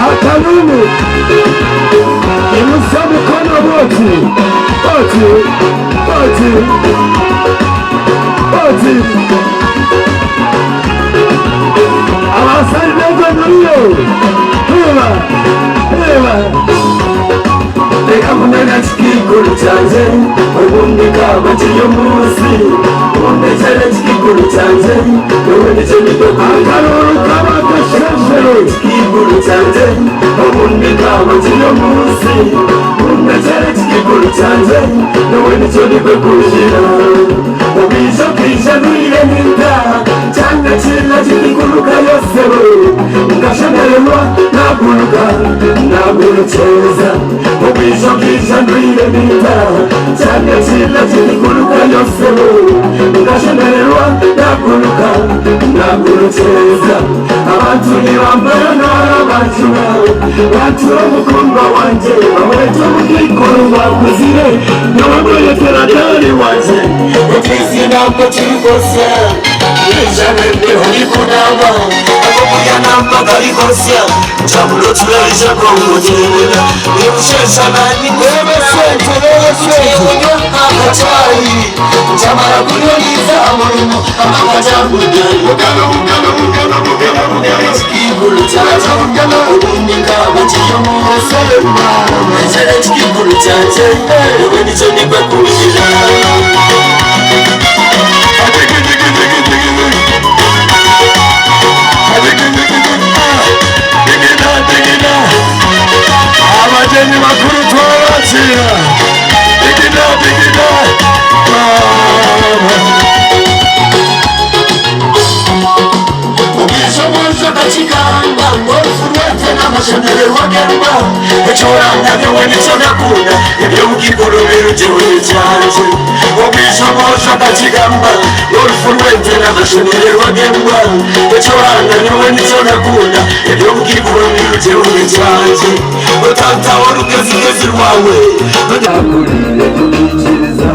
Akalulu imusa mikono boti boti boti boti abasari b'egyo muriyo tuba reba Reka kumena kikiguru cyanje ubundi kaba kiri munsi undekere kikiguru cyanje wowe nicyo Akaruru kaba gasheshe kikiguru cyanje ubundi kaba kiri munsi undekere kikiguru cyanje wowe nicyo nikwe kugira ubwiza bwije nurire n'inda cyangwa kila kiguruka yose ngashemererwa naguruka nagurukeza ubwiza bwije nurire n'inda cyangwa kila kiguruka yose ngashemererwa naguruka nagurukeza abantu ntibambara n'abajura batura umukundwa wanjye bamureta ubwikuru bakuzire niwe dali wanjye utwizi ntabwo kiri rwose ijana uri kunama ako kurya namba kari kose njabulo turarija kongogenda nibushesha nani Bebe sente bebe sente kunywa akacayi njamara kunywa niza amurimo amakajagudayi Bugalo bugalo bugalo bugalo bugalo kikiguru cyaje ubundi kaba kiri munsi undekere kikiguru cyanjye wowe nicyo nikwe kugira Abagenyi bakuru twabakira digida digida ubwiza bw'ejo kakigamba ngo urwete n'amashemererwa gerwa icyo urangamiwe nicyo nakunda ibyo bukigurubira igihugu cyanjye ubwiza bw'ejo kakigamba ngo urwete n'amashemererwa gerwa icyo urangamiwe nicyo nakunda ibyo bukigurubira igihugu cyanjye utantaho rugezigezi rwawe Akurire tubikiriza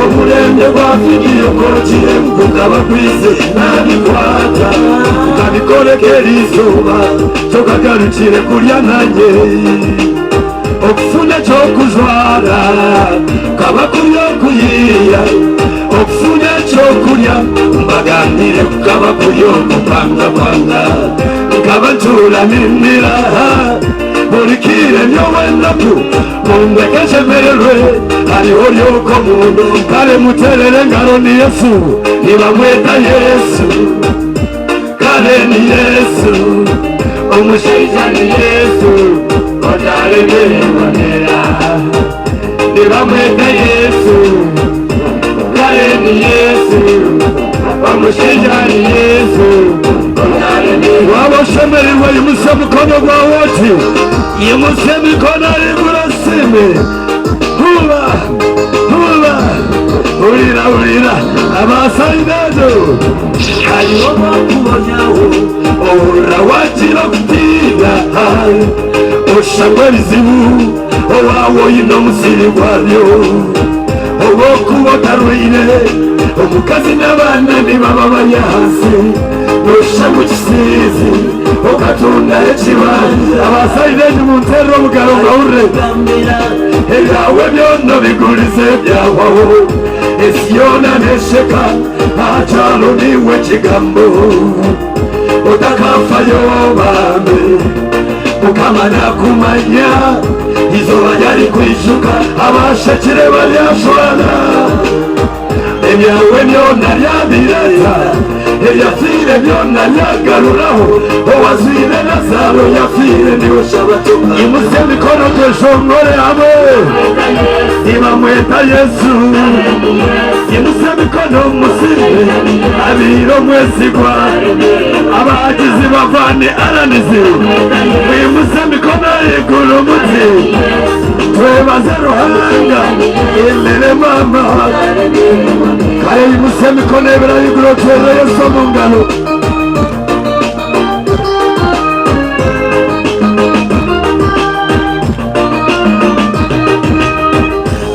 umurenge gwafigiye korokiye kugaba kwisi nabikwata ukabikorekera izuba tokagarukire kurya nanjye okufuna ekyokujwara kaba kurya okuyiiya okufuna ekyokurya mbagambire kukaba kurya okupangapanga nkaba ntuura ninira bulikire nyowenaku mundeke nshemererwe hariho lyoko mundu kale muterere ngaro ni Yesu nibamweta Yesu kale ni Yesu omushaija ni Yesu otarebebonera nibamweta Yesu kale ni Yesu omushaija ni Yesu waba oshemererwa yimusa omukono gwawe oti yimusa emikono igurasime huba huba hurira hurira abasainezo hariho bakubonyaho ohurira wagira kutiina oshangwa ebizibu owawe oyine omusiri gwabyo obwokuba otarwire omukazi n'abaana nibaba bari ahansi noshanga ekisiizi okatunda ekibanja abasaire munterera obugaro ngahurire ebyawe byona bigurize byahwaho ensi yoona nesheka aha kyalo niwe kigambo otakafayo bambe mukama nakumanya izoba ryari kwijuka abashekire baryashwana ebyawe byona ryabireta ebyafire byona ryagaruraho owazwire Lazaro yafire niwe shabatuka imuse emikono tweshongore hamwe nibamweta Yesu imuse emikono musime abire omwesigwa abagizi bavane aranizi mwimuse emikono iguru muti twebaze Ruhanga elere mama kare imuse emikono ebira iguru twere Yesu omu ngaro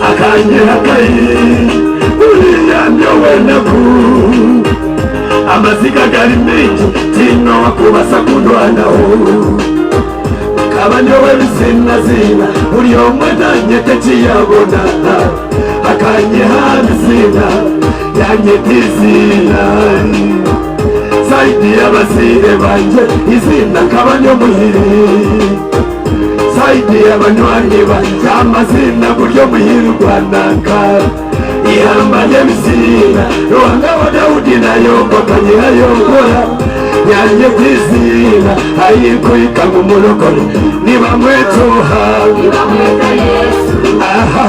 akanyihakayi uriya nyowe naku Amaziga gari maingi tihaine owakubasa kundwanaho. Nkaba ndi ow'ebizinazina buri omwe nanyeta eki yabona. Akanyiha aha biziina yanyeta eiziina. Saidi y'abazaire bangye eiziina nkaba ndi omuhiri. Saidi y'abanywani bangye amaziina guri omuhiri gwa nanka. Ihamba ry'ebiziina Ruhanga wa Daudi na Yobu akanyihayo nkora yanyeta eiziina ahi nkuhika ngu murokore nibamweta oha? Nibamweta Yesu, Aha,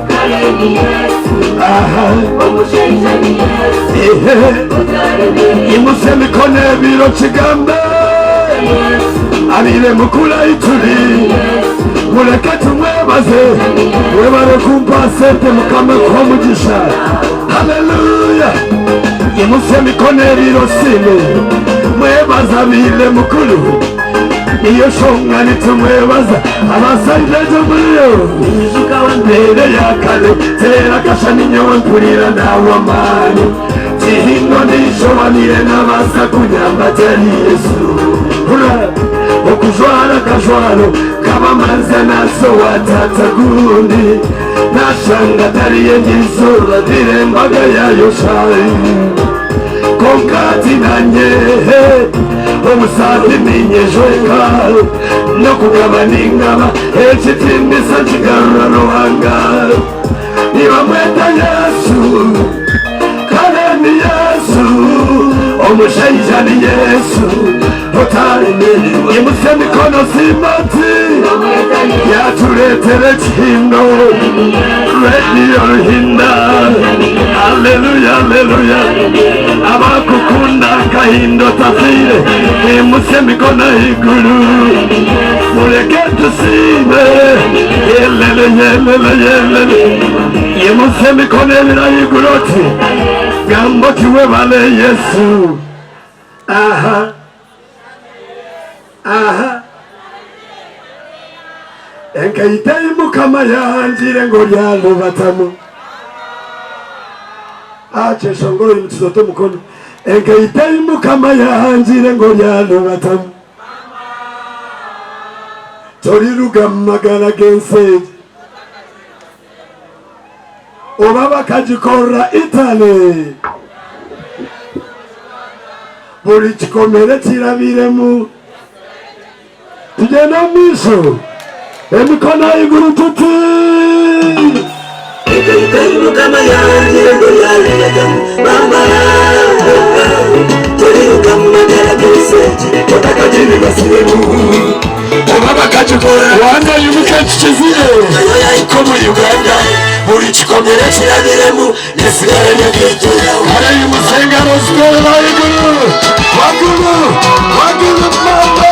kare ni Yesu, aha, omushaija ni Yesu, ehe. otaremererwa Imutsya emikono ebiro kigambe Yesu, abire mukuru ahi turi Yesu, mureke tumwebaze webare kumpa sente mukama akuhe omugisha haleluya imutsya emikono ebiro sime mwebaze abire mukuru niyo shonga nitumwebaza abasaijejo muriyo mbere ya kare tera akashani nyowe mpurira nawe amaani tihingo nishobanire n'abaza kunyamba atari Yesu. Hura okujwara akajwaro k'abamanza naso watata gundi nashanga atariye ngizuba rirembaga yayo shai konka ati nanye obusaasi ninyejweka no kugaba ningaba ekitiinisa kigarura Ruhanga. Nibamweta Yesu kare ni Yesu omushaija ni Yesu otaremererwa. Imutse emikono simati nibamweta Yesu, yatureetera ekihindo rediyo ruhinda. Haleluya haleluya abakukunda akahindo tafiire imutse emikono ahaiguru mureke tusiime yelele yelele yelele imutse emikono ebiri ahaiguru oti gamba oti webale Yesu. Aha aha enkaita mukama yangire ngo ryalubatamu akyeshongoro imukiza omukono enkaita mukama yangire ngo ryalubatamu toriruga mu magara g'ensi egi oba bakagikorera Italy buri kikomere kirabiremu tugende omu maisho emikono ahaiguru tuti Mukama yangire ngo ryalubatamu mama toriruka mu magara g'ensi otakagiribasiremu oba bakagikora Rwanda yimuke kikizire nayo yayiko mu Uganda buri kikomere kirabiremu nesigara n'enkaito yawe kare yimusengero ziterera ahaiguru waguru waguru mama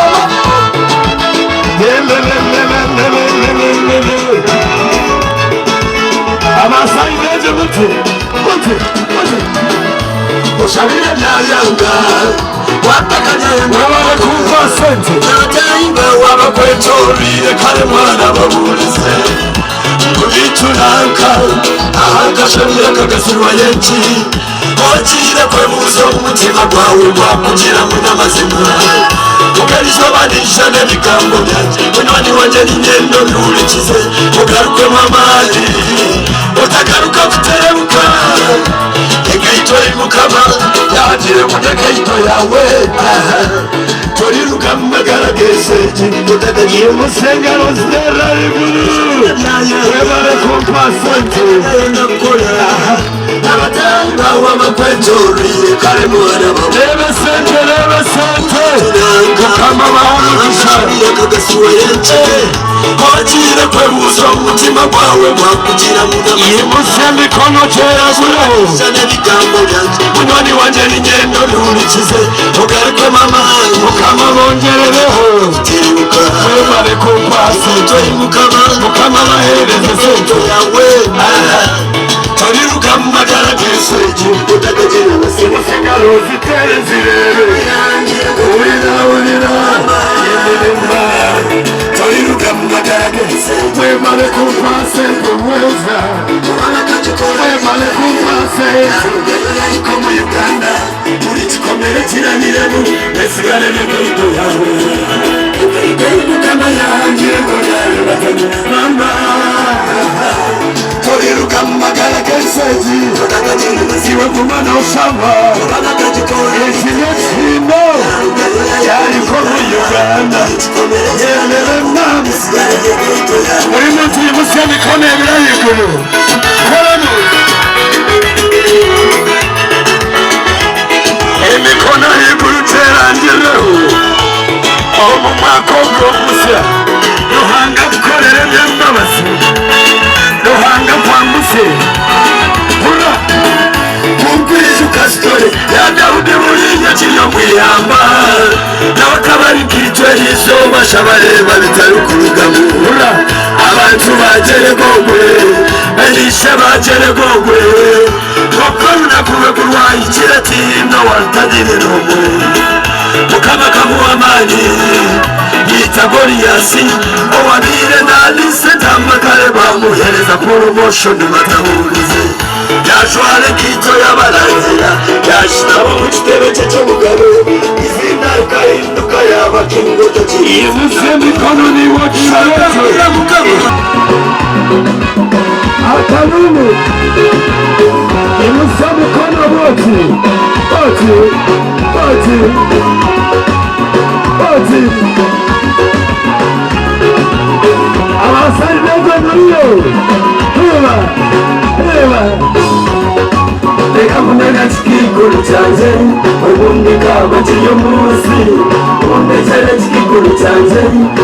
yelelelelelelelelele abasayireje muti muti muti oshabire byayanga watakagenda webale kumpa sente nataimba wabakwetorire kare mwana babulize nkubitunanka ahakashamira kagasirwa yenki okiire kwebuuza omutima gwawe gwakugira munamazima ukarisobanisha n'ebigambo byanje munywani wanje n'ingendo ntulikize ugarukwemu amaani otagaruka kuterebuka enkaito mukama yagire munekaito yawe toriruka mu magara g'ensi yimusengero ziterera ahaiguru webale kumpa sente abatayi bawe abakwetorire kare mwana bawe reba sente reba sente mukama bahe umugisha kagasuwa yenke okiire kwebuuza omutima gwawe gwakugira yimutse emikono kyeraguraho n'ebigambo byanje munywani wanje n'ingendo ntulikize ogarukwemu amaani mukama bongerereho tiribuka webale kumpa sente tori mukama mukama bahereze sente yawe toriruka mu magara g'ensi otakagira Ingaro zitere zirebe urira urira yemerema toriruka mu magara g'ensi webale kumpa sente weza webale kumpa sente ko mu Uganda buri kikomere Ekikomere kirabiremu nesigara n'enkaito yawe. Mukama yahangire ngo yabibatanye mama. Toriruka mu magara g'ensegi iwe gumana oshaba ekinyo kino kyariko muri Uganda yemere mwami. Buri muntu yimutsye emikono ebiri ahaiguru koramu emikono ahaiguru kyerangireho omu mwaka ogu omusya Ruhanga akukorere eby'embabazi Ruhanga akwambusye hurira Kunkwijuka story ya Daudi buriya akiri omu ihamba nawe akaba ari nkaitwe eriizooba shabareeba bitarikurugamu hurira abantu bagyerega ogwe Elisha bagyerega ogwe kwonka orunaku rwe ku rwahikire tihaine owarutagire n'omwe Mukama akamuha amaani yaita Goliasi owabaire naariisa entaama kare baamuheereza poromoshoni batamuhurize. Yaajwara enkaito y'abarangira, yaashutama omu kitebe kye ky'obugabe, eiziina rikahinduka yaaba King Otakirizibwa. Akanunu, imutsya emikono bwoti, bwoti, bwoti, bwoti. Abasari b'egyo muriyo, reeba, reeba. Reka nkunene kikiguru kyangye, obundi nkaba nkiri omu nsi. Ondekyere kikiguru kyangye,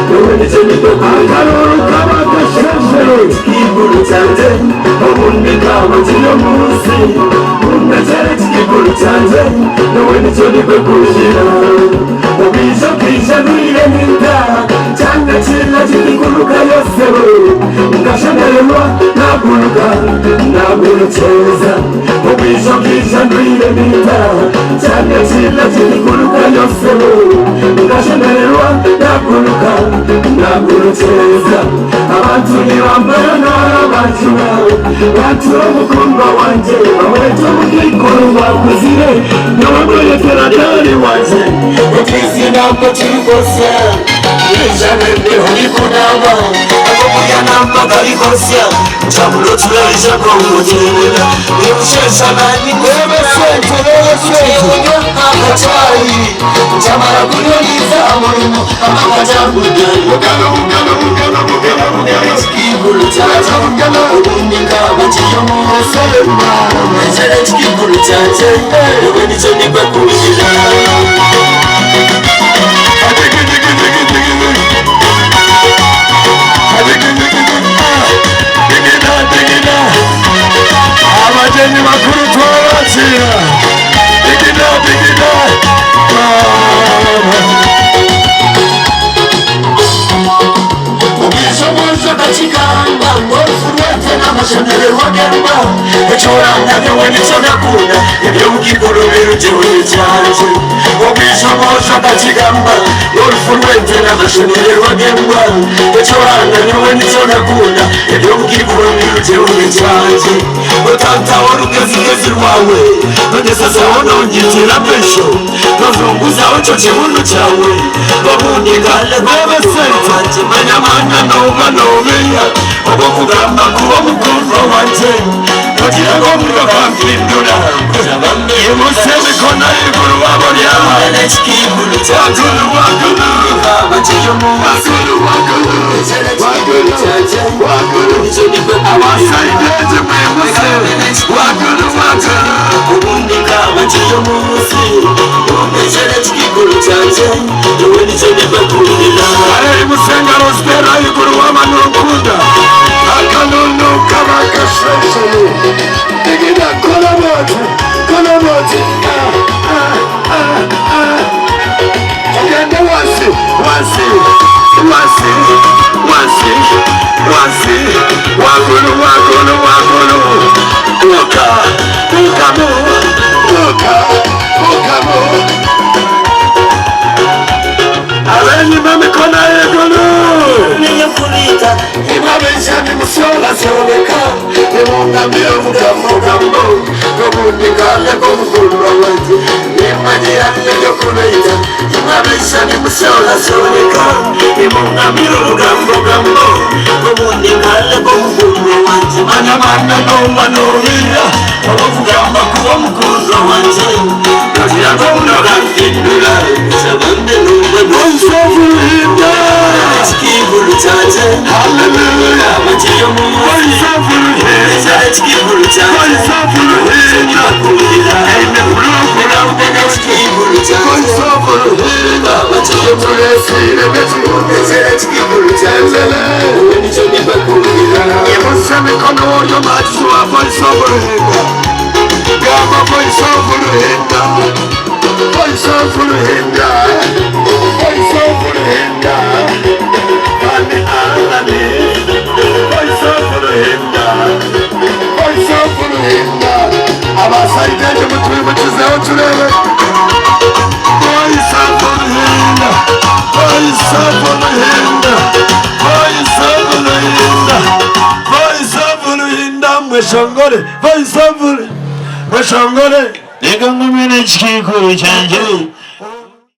nyowe nikyo ndikwekunga. Akaruuru kaba kasheshere. Kikiguru kyangye, obundi nkaba nkiri omu nsi. Ondekyere kikiguru kyangye, nyowe nikyo ndikwekungira. Obwija okaija ndwire nintaaha, kyanga kina kitikuruka yosebo. Nkashemererwa naguruka, nagurukyeza. Obwija okaija ndwire nintaaha, kyanga kina kitikuruka yosebo. Nkashemererwa naguruka, nagurukyeza. Abantu nibambarana banjura, bantura omukundwa wangye, bamweta omukaikuru bakuzire, nyowe mweretera daali wangye. Otwizi ntabwo turi kosya, ijana niho rikunamba, agokurya namba karikosya, njabulo turarija kongotirina, nibushesha nani Reba sente, reba sente. Kunywa akacayi, njamara kunywa niza amurimo, amakajagude. Bugalo, bugalo, bugalo, bugalo, bugalo. Kikiguru cyanjye, ubundi nkaba nkiri umusema. Echere kikiguru cyanjye, yewe nicyo ndikwekungira. Abagyenyi bakuru twabakiira. Digida, digida. Obwizo bw'enju akakigamba ngu orufu rwente n'amashemererwa g'embwa. Ekyoranga nyowe nikyo nakunda, eby'obukikuru birugirwe ekyangye. Obwizo bw'enju akakigamba ngu orufu rwente n'amashemererwa g'embwa. Ekyoranga nyowe nikyo nakunda, eby'obukikuru birugirwe ekyangye. Otantaho orugezigezi rwawe, nongezezaho nongitira pesho, nozunguzaho ekyo kibunu kyawe. Obundi kale rwebe sente, manya manya noba nobeya, obwokugamba kuba omukundwa wangye. Nogira ngu omuriro gwampindura, imutse emikono ahaiguru waborya. Waguru, waguru, waguru, waguru, waguru, waguru. Abasaidezi mwimutse, waguru, waguru. Ubundi nkaba nkiri omu nsi, ombechere kikiguru kyangye, nyowe nikyo ndikwekundira. Areri musenga rositera ahaiguru w'amanukunda. Akanunu kaba kasheshere. Digida kora boti, kora boti. Ah, ah, ah, ah. Tugende wansi, wansi, wansi, wansi, wansi. Wagulu, wagulu, wagulu. Buka, bukamu, buka, bukamu. Abenyima emikono ahaiguru. Imwe nimusyolasyooleka, nimungambire obugambo gambo, n'obundi nkaleka omukundwa wangye. Nimanyira n'eby'okubaita. Imwe abaisha nimusyolasyooleka, nimungambire obugambo gambo, n'obundi nkaleka omukundwa wangye. Manya manya noba nohurira olw'okugamba kuba omukundwa wangye, nogira ngu obu nogampindura, nshaba mbe noba nohurira. Hallelujah. Voice of Ruhinda. Voice of Ruhinda. Imuse mikono yo machuwa Voice of Ruhinda. Gamba Voice of Ruhinda. Voice of Ruhinda. Voice of Ruhinda. Kani alani. Voice of Ruhinda. Voice of Ruhinda. Abasaidende mutwimukizeho turebe. Voice of Ruhinda. Voice of Ruhinda. Voice of Ruhinda. Voice of Ruhinda. Mweshongore. Voice of Mweshongore. Reka ngumire ekikiikuru kyangye.